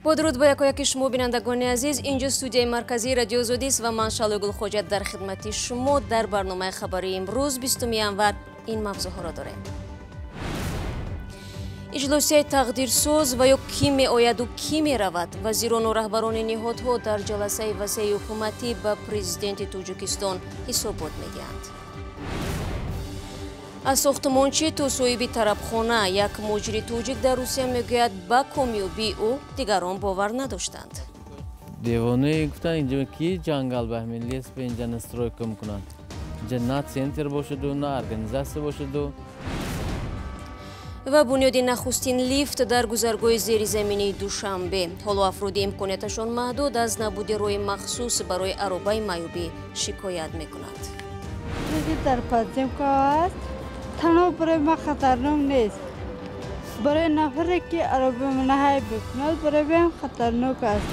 Бо дуруд ба якояки шумо, бинандагони азиз. Инҷо студияи марказии Радиои Озодист ва ман Шалои Гулхоҷа дар хидмати шумо. Дар барномаи хабарии имрӯз, 20 январ, ин мавзӯъҳоро дорем. Иҷлосияи тақдирсоз ва ё кӣ меояду кӣ меравад? Вазирону раҳбарони ниҳодҳо дар ҷаласаи васеи ҳукуматӣ ба президенти Тоҷикистон ҳисобот медиҳанд. Аз сохтмончӣ то соҳиби тарабхона, як муҳоҷири тоҷик дар Русия мегӯяд, ба комёбии ӯ дигарон бовар надоштанд. Девонаи гуфтан, инҷо ки ҷангал ба ҳамин лес ба инҷа настройка мекунанд. Инҷа на центр бошаду, на организация бошаду. Ва бунёди нахустин лифт дар гузаргоҳи зеризаминии Душанбе. Ҳоло афроди имконияташон маҳдуд аз набуди роҳи махсус барои аробаи маъюбӣ шикоят мекунанд. Дар подземка аст, танҳо барои ман хатарнок нест, барои нафаре ки аробанаҳай мекунад, барои вайам хатарнок аст.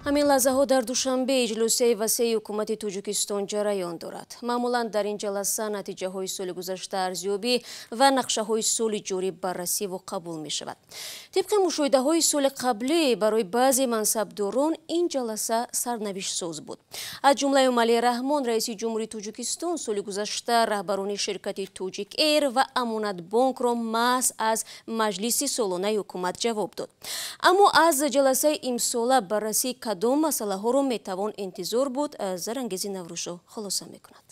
Ҳамин лаҳзаҳо дар Душанбе иҷлосияи васеи ҳукумати Тоҷикистон ҷараён дорад. Маъмулан дар ин ҷаласа натиҷаҳои соли гузашта арзёбӣ ва нақшаҳои соли ҷорӣ баррасиву қабул мешавад. Тибқи мушоҳидаҳои соли қаблӣ, барои баъзе мансабдорон ин ҷаласа сарнавиштсоз буд. Аз ҷумла Эмомалӣ Раҳмон, раиси ҷумҳури Тоҷикистон, соли гузашта раҳбарони ширкати Тоҷик Эйр ва Амонатбонкро маҳз аз маҷлиси солонаи ҳукумат ҷавоб дод. Аммо аз ҷаласаи имсола баррасии кадом масъалаҳоро метавон интизор буд, Зарангези Наврӯзшо хулоса мекунад.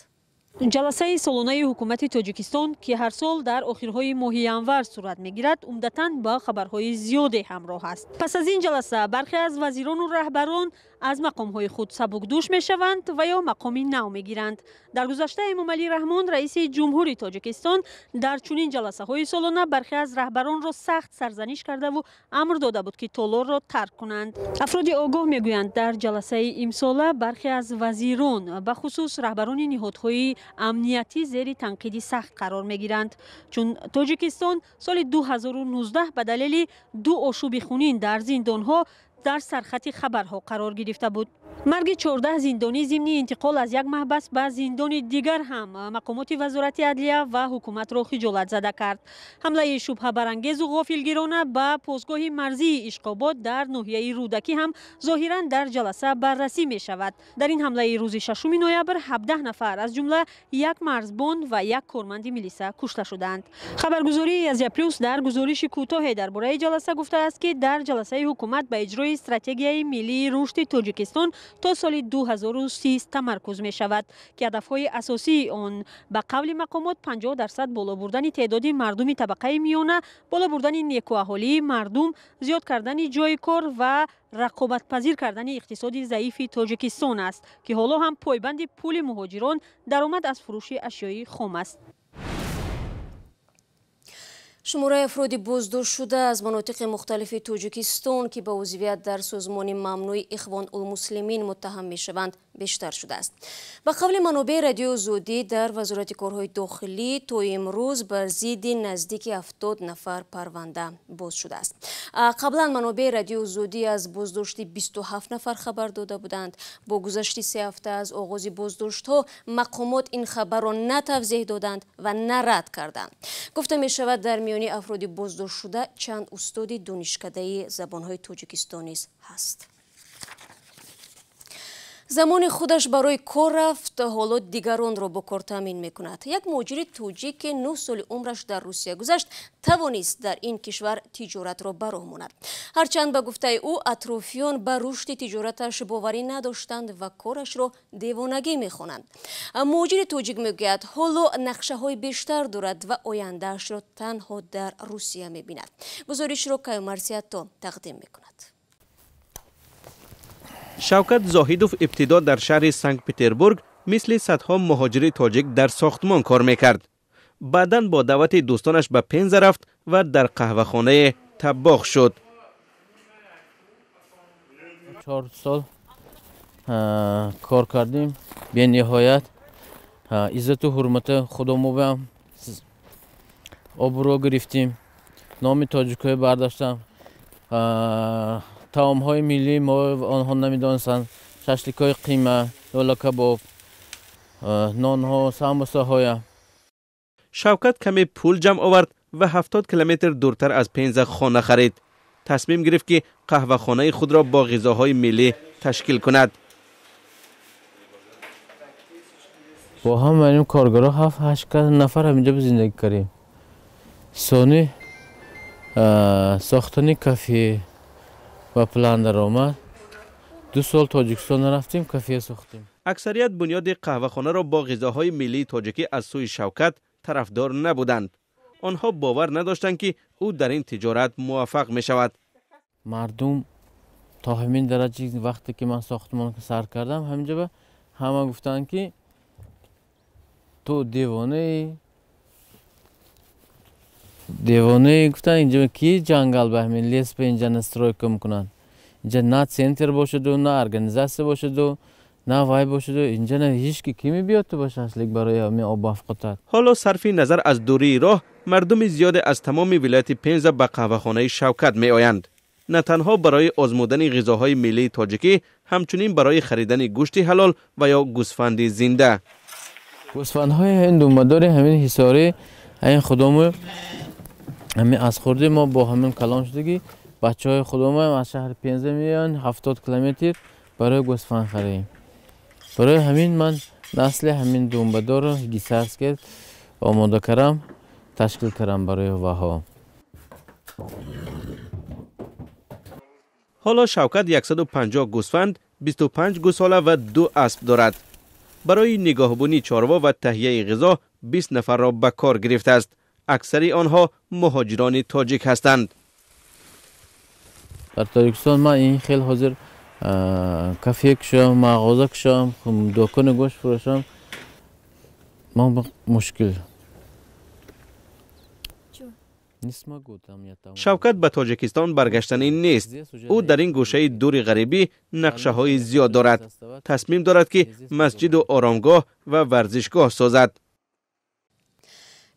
Ҷаласаи солонаи ҳукумати Тоҷикистон, ки ҳар сол дар охирҳои моҳи январ сурат мегирад, умдатан ба хабарҳои зиёде ҳамроҳ аст. Пас аз ин ҷаласа бархе аз вазирону раҳбарон аз мақомҳои худ сабукдӯш мешаванд ва ё мақоми нав мегиранд. Дар гузашта Эмомалӣ Раҳмон, раиси ҷумҳури Тоҷикистон, дар чунин ҷаласаҳои солона бархе аз раҳбаронро сахт сарзаниш кардаву амр дода буд, ки толорро тарк кунанд. Афроди огоҳ мегӯянд, дар ҷаласаи имсола бархе аз вазирон, бахусус раҳбарони ниҳодҳои амниятӣ, зери танқиди сахт қарор мегиранд, чун Тоҷикистон соли 2019 ба далели ду ошӯби хунин дар зиндонҳо дар сархати хабарҳо қарор гирифта буд. Марги 14 зиндонӣ зимни интиқол аз як маҳбас ба зиндони дигар ҳам мақомоти Вазорати адлия ва ҳукуматро хиҷолатзада кард. Ҳамлаи шубҳабарангезу ғофилгирона ба постгоҳи марзии Ишқобод дар ноҳияи Рӯдакӣ ҳам зоҳиран дар ҷаласа баррасӣ мешавад. Дар ин ҳамлаи рӯзи 6 ноябр 17 нафар, аз ҷумла як марзбон ва як корманди милиса, кушта шуданд. Хабаргузории Азия Плюс дар гузориши кӯтоҳе дар бораи ҷаласа гуфтааст, ки дар ҷаласаи ҳукумат ба иҷрои стратегияи миллии рушди Тоҷикистон то соли 2030 тамаркуз мешавад, ки ҳадафҳои асосии он, ба қавли мақомот, 50% боло бурдани теъдоди мардуми табақаи миёна, боло бурдани некӯаҳолии мардум, зиёд кардани ҷойи кор ва рақобатпазир кардани иқтисоди заифи Тоҷикистон аст, ки ҳоло ҳам пойбанди пули муҳоҷирон, даромад аз фурӯши ашёи хом аст. Шумораи афроди боздоштшуда аз манотиқи мухталифи Тоҷикистон, ки ба узвият дар созмони мамнӯи Ихвон улмуслимин муттаҳам мешаванд, бештар шудааст. Ба қавли манобеи Радиои Озодӣ дар Вазорати корҳои дохилӣ, то имрӯз бар зидди наздики 70 нафар парванда боз шудааст. Қаблан манобеи Радиои Озодӣ аз боздошти 27 нафар хабар дода буданд. Бо гузашти 3 ҳафта аз оғози боздоштҳо мақомот ин хабарро на тавзеҳ доданд ва на рад карданд. Гуфта мешавад, дар миёни афроди боздоштшуда чанд устоди донишкадаи забонҳои Тоҷикистон низ ҳаст. Замони худаш барои кор рафт, ҳоло дигаронро бо кор таъмин мекунад. Як муҳоҷири тоҷик, ки 9 соли умраш дар Русия гузашт, тавонист дар ин кишвар тиҷоратро ба роҳ монад. Ҳарчанд, ба гуфтаи ӯ, атрофиён ба рушди тиҷораташ боварӣ надоштанд ва корашро девонагӣ мехонанд. Муҳоҷири тоҷик мегӯяд, ҳоло нақшаҳои бештар дорад ва ояндаашро танҳо дар Русия мебинад. Гузоришро Каюмарсиятто тақдим мекунад. Шавкат Зоҳидов ибтидо дар шаҳри Санкт-Петербург мисли садҳо муҳоҷири тоҷик дар сохтмон кор мекард. Баъдан бо даъвати дӯстонаш ба Пенза рафт ва дар қаҳвахонае таббох шуд. 4 сол кор кардем, бениҳоят иззату ҳурмати худомобам обрӯ гирифтем, номи тоҷикҳое бардоштам. Таомҳои миллии мо онҳо намедонистанд: шашликҳои қима, лола кабоб, нонҳо, самбусаҳоя. Шавкат каме пул ҷамъ овард ва 70 километр дуртар аз Пенза хона харид. тасмим гирифт ки қаҳвахонаи худро бо ғизоҳои миллӣ ташкил кунад. Бо ҳам ин коргаро 7-8 нафар ҳаминҷо зиндагӣ кардем. Сони сохтани кафе ба план даромад. 2 сол Тоҷикистон нарафтем, кафе сохтем. Аксарият бунёди қаҳвахонаро бо ғизоҳои миллии тоҷикӣ аз сӯи Шавкат тарафдор набуданд. Онҳо бовар надоштанд, ки ӯ дар ин тиҷорат муваффақ мешавад. Мардум то ҳамин дараҷа вақте ки ман сохтмон сар кардам, ҳаминҷо ҳама гуфтанд, ки ту девонаи, девонаи, гуфтанд инҷо ки ҷангал ба ҳамин лес ба инҷа настройка мекунанд. Инҷа на центр бошаду, на организация бошаду, на вай бошаду, инҷа на ҳеҷ ки ки мебиёд ту ба шашлик барои ҳамин об афқотат. Ҳоло сарфи назар аз дурии роҳ, мардуми зиёде аз тамоми вилояти Пенза ба қаҳвахонаи Шавкат меоянд. На танҳо барои озмудани ғизоҳои миллии тоҷикӣ, ҳамчунин барои харидани гӯшти ҳалол ва ё гӯсфанди зинда. Гӯсфандҳои ҳамин думбадори ҳамин ҳисорӣ, ҳамин худому ҳамин аз хурдӣ мо бо ҳамин калон шудагӣ, бачаҳои худому аз шаҳри Пенза меоянд 70 километр барои гӯсфанд харем. Барои ҳамин ман насли ҳамин думбадорро гисарскер омода кардам, ташкил кардам барои ваҳо. Ҳоло Шавкат 150 гӯсфанд, 25 гӯсола ва 2 асп дорад. Барои нигоҳбунии чорво ва таҳияи ғизо 20 нафарро ба кор гирифтааст. Аксари онҳо муҳоҷирони тоҷик ҳастанд. Дар Тоҷикистон ман ин хел ҳозир кафе кушам, мағоза кушам, дукони гӯшт фурӯшам, ман мушкил. Шавкат ба Тоҷикистон баргаштанӣ нест. Ӯ дар ин гӯшаи дури ғарибӣ нақшаҳои зиёд дорад. Тасмим дорад, ки масҷиду оромгоҳ ва варзишгоҳ созад.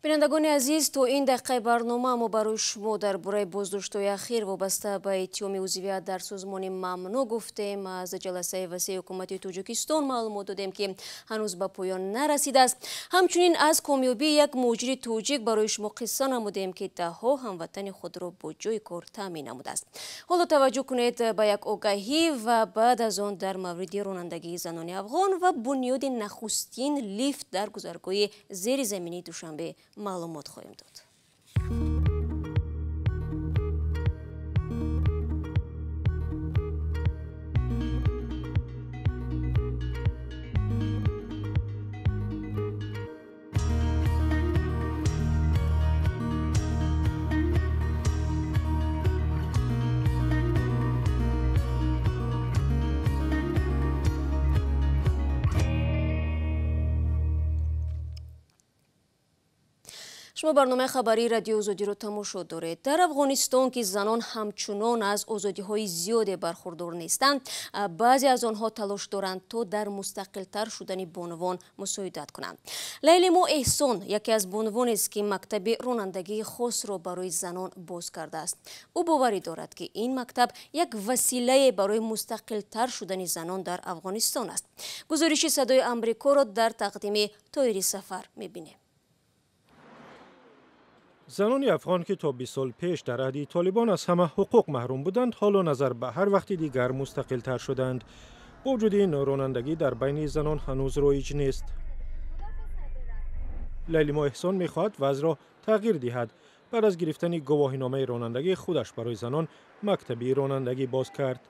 Бинандагони азиз, то ин дақиқаи барнома мо барои шумо дар бораи боздоштҳои ахир вобаста ба иттиҳоми узвият дар созмони мамнӯъ гуфтем. Аз ҷаласаи васеи ҳукумати Тоҷикистон маълумот додем, ки ҳанӯз ба поён нарасидааст. Ҳамчунин аз комёбии як муҳоҷири тоҷик барои шумо қисса намудем, ки даҳҳо ҳамватани худро бо ҷои кор таъмин намудааст. Ҳоло таваҷҷӯҳ кунед ба як огаҳӣ ва баъд аз он дар мавриди ронандагии занони афғон ва бунёди нахустин лифт дар гузаргоҳи зеризаминии Душанбе маълумот хоҳем дод. Шумо барномаи хабарии радиои Озодиро тамошо доред. Дар Афғонистон, ки занон ҳамчунон аз озодиҳои зиёде бархурдор нестанд, баъзе аз онҳо талош доранд, то дар мустақилтар шудани бонувон мусоидат кунанд. Лайлимо Эҳсон яке аз бонувонест, ки мактаби ронандагии хосро барои занон боз кардааст. Ӯ боварӣ дорад, ки ин мактаб як василае барои мустақилтар шудани занон дар Афғонистон аст. Гузориши Садои Амрикоро дар тақдими Тоири Сафар мебинем. Занони афғон, ки то 20 сол пеш дар аҳди Толибон аз ҳама ҳуқуқ маҳрум буданд, ҳоло назар ба ҳар вақти дигар мустақилтар шуданд. Бо вуҷуди ин, ронандагӣ дар байни занон ҳанӯз роиҷ нест. Лайлимо Эҳсон мехоҳад вазъро тағйир диҳад. Баъд аз гирифтани гувоҳиномаи ронандагӣ худаш барои занон мактаби ронандагӣ боз кард.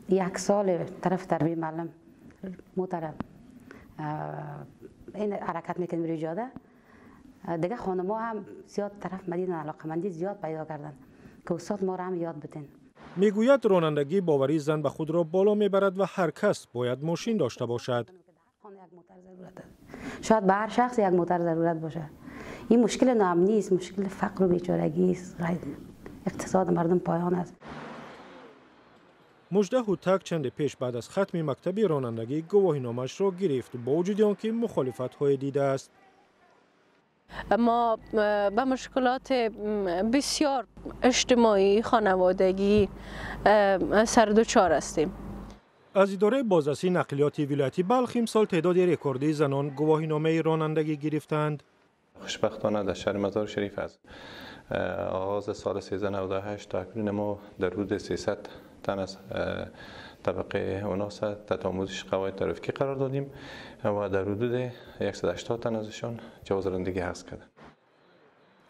Як сол тараф тарбияи маълум муҳтарам ин ҳаракат мекунем рӯи ҷода. Дигар хонумҳо ҳам зиёд тараф мадина алоқамандӣ зиёд пайдо карданд, ки устод моро ҳам ёд бидин. Мегӯяд, ронандагӣ боварии зан ба худро боло мебарад ва ҳар кас бояд мошин дошта бошад. Шояд ба ҳар шахс як мотор зарурат бошад. Ин мушкили ноамнист, мушкили фақру бечорагист, иқтисоди мардум поён аст. Мужда Ҳутак чанде пеш баъд аз хатми мактаби ронандагӣ гувоҳиномаашро гирифт, бо вуҷуди он ки мухолифатҳое дидааст. ما به مشکلات بسیار اجتماعی، خانوادگی سر دچار هستیم. Аз идораи бозрасии нақлиёти вилояти Балх имсол теъдоди рекордии занон гувоҳиномаи ронандагӣ гирифтанд. Хушбахтона дар шаҳри Мазори Шариф аз оғози соли 1398 تا اکنون ما در حدود 300 تن از طبقه اناث تحت آموزش قواعد ترافیکی قرار دادیم و در حدود 180 تن ازشان جواز رانندگی حفظ کردند.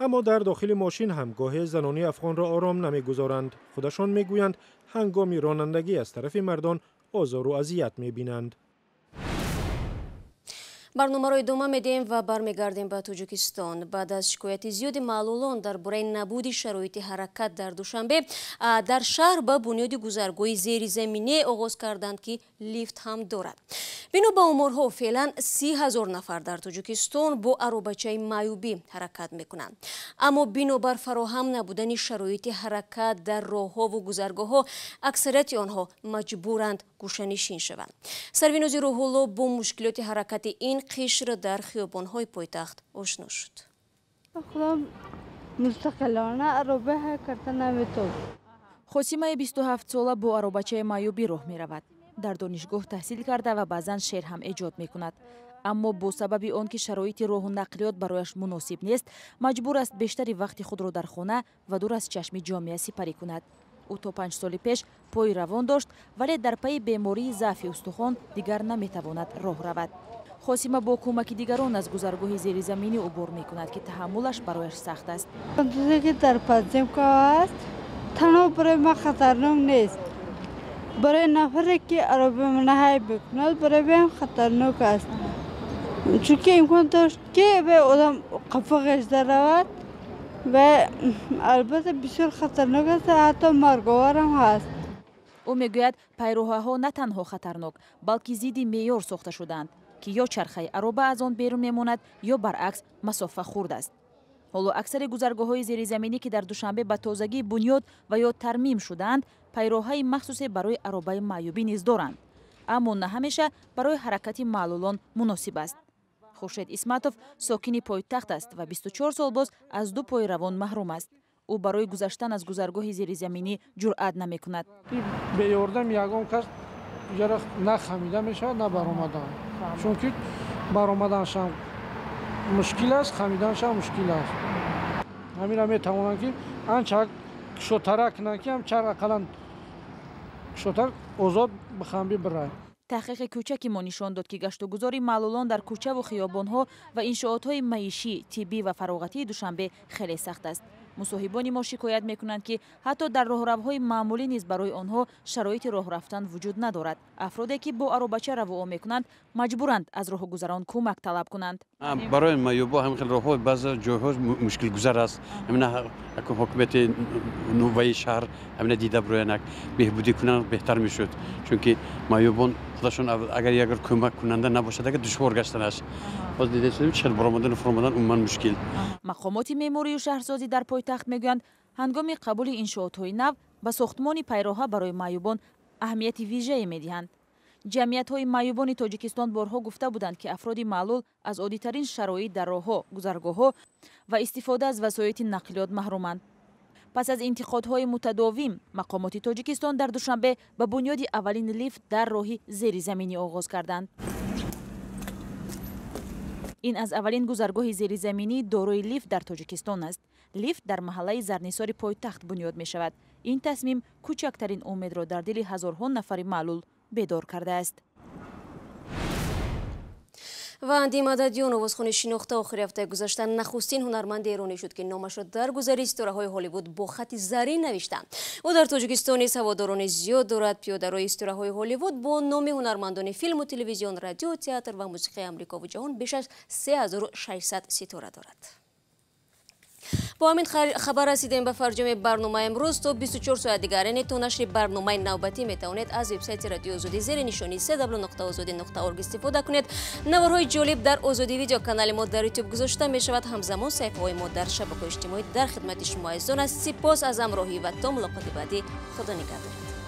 اما در داخل ماشین هم گاهی زنانی افغان را آرام نمیگذارند. خودشان میگویند هنگام رانندگی از طرف مردان آزار و اذیت میبینند. Барномаро идома медиҳем ва бармегардем ба Тоҷикистон. Баъд аз шикояти зиёди маълулон дар бораи набуди шароити ҳаракат дар Душанбе, дар шаҳр ба бунёди гузаргоҳи зеризаминӣ оғоз карданд, ки лифт ҳам дорад. Бино ба оморҳо, феълан 30 000 нафар дар Тоҷикистон бо аробачаи маъюбӣ ҳаракат мекунанд. Аммо бинобар фароҳам набудани шароити ҳаракат дар роҳҳову гузаргоҳҳо, аксарияти онҳо маҷбуранд гӯшанишин шаванд. Сарвинози Рӯҳулло бо мушкилоти ҳаракати ин қишр дар хиёбонҳои пойтахт ошно шуд. Худам мустақилона ароба карда наметавонам. Хосимаи 27сола бо аробачаи маъюбӣ роҳ меравад. Дар донишгоҳ таҳсил карда ва баъзан шеър ҳам эҷод мекунад. Аммо бо сабаби он ки шароити роҳу нақлиёт барояш муносиб нест, маҷбур аст бештари вақти худро дар хона ва дур аз чашми ҷомеа сипарӣ кунад. Ӯ то 5 соли пеш пои равон дошт, вале дар пайи бемории заъфи устухон дигар наметавонад роҳ равад. Хосима бо кӯмаки дигарон аз гузаргоҳи зеризаминӣ убур мекунад, ки таҳаммулаш барояш сахт аст. Ки дар подземка аст, танҳо барои ман хатарнок нест, барои нафаре ки аробамонаҳай мекунад, барои вайам хатарнок аст, чунки имкон дошт, ки одам қафо ғежда равад ва албатта бисёр хатарнок аст, ҳатто марговарам ҳаст. Ӯ мегӯяд, пайроҳаҳо на танҳо хатарнок, балки зидди меъёр сохта шудаанд, ки ё чархаи ароба аз он берун мемонад, ё баръакс, масофа хурд аст. Ҳоло аксари гузаргоҳҳои зеризаминӣ, ки дар Душанбе ба тозагӣ бунёд ва ё тармим шудаанд, пайроҳаи махсусе барои аробаи маъюбӣ низ доранд, аммо на ҳамеша барои ҳаракати маълулон муносиб аст. Хуршед Исматов сокини пойтахт аст ва 24 сол боз аз ду пои равон маҳрум аст. Ӯ барои гузаштан аз гузаргоҳи зеризаминӣ ҷуръат намекунад. Беёрдам ягон кас иҷара на хамида мешавад, на баромадан, чунки баромаданшам мушкил аст, хамиданшам мушкил аст. Ҳамира метавонанд, ки анча кушодтара кунанд, ки ҳам чарх ақаллан кушодтар озод бихамби бирад. Таҳқиқи кӯчаки мо нишон дод, ки гаштугузори маълулон дар кӯчаву хиёбонҳо ва иншоотҳои маишӣ, тиббӣ ва фароғатии Душанбе хеле сахт аст. Мусоҳибони мо шикоят мекунанд, ки ҳатто дар роҳравҳои маъмулӣ низ барои онҳо шароити роҳ рафтан вуҷуд надорад. Афроде, ки бо аробача равуо мекунанд, маҷбуранд аз роҳгузарон кӯмак талаб кунанд. Барои маъюбо ҳамин хел роҳҳо баъзе ҷойҳо мушкилгузар аст. Ҳамина ҳокимияти нуваи шаҳр ҳамина дида бироянак, беҳбудӣ кунанд, беҳтар мешуд, чунки маъюбон худашон агар ягар кӯмак кунанда набошад, агар душвор гаштанаш. Боз дида чел баромадану фуромадан умуман мушкил. Мақомоти меъморию шаҳрсозӣ дар пойтахт мегӯянд, ҳангоми қабули иншоотҳои нав ба сохтмони пайроҳа барои маъюбон аҳамияти вижае медиҳанд. Ҷамъиятҳои маъюбони Тоҷикистон борҳо гуфта буданд, ки афроди маълул аз оддитарин шароит дар роҳҳо, гузаргоҳҳо ва истифода аз васоити нақлиёт маҳруманд. Пас аз интиқодҳои мутадовим, мақомоти Тоҷикистон дар Душанбе ба бунёди аввалин лифт дар роҳи зеризаминӣ оғоз карданд. Ин аз аввалин гузаргоҳи зеризаминӣ дорои лифт дар Тоҷикистон аст. Лифт дар маҳаллаи Зарнисори пойтахт бунёд мешавад. Ин тасмим кӯчактарин умедро дар дили ҳазорҳо нафари маълул бедор кардааст. Ва Анди Мададиён, овозхони шинохта, охири ҳафтаи гузашта нахустин ҳунарманди эронӣ шуд, ки номашро дар гузари ситораҳои Ҳолливуд бо хати зарин навиштанд. Ӯ дар Тоҷикистон низ ҳаводорони зиёд дорад. Пиёдарои ситораҳои Ҳолливуд бо номи ҳунармандони филму телевизион, радио, театр ва мусиқии Амрикову ҷаҳон беш аз 3600 ситора дорад. Бо ҳамин хабар расидем ба фарҷоми барномаи имрӯз. То 24 соат дигар, яъне то нашри барномаи навбатӣ, метавонед аз вебсайти Радиои Озодӣ зери нишони cw.ozodi.org истифода кунед. Наворҳои ҷолиб дар Озодӣ Видео, канали мо дар Ютуб, гузошта мешавад. Ҳамзамон саҳифаҳои мо дар шабакаҳои иҷтимоӣ дар хидмати шумо азизон аст. Сипос аз ҳамроҳӣ ва то мулоқоти баъдӣ, Худо нигаҳдоред.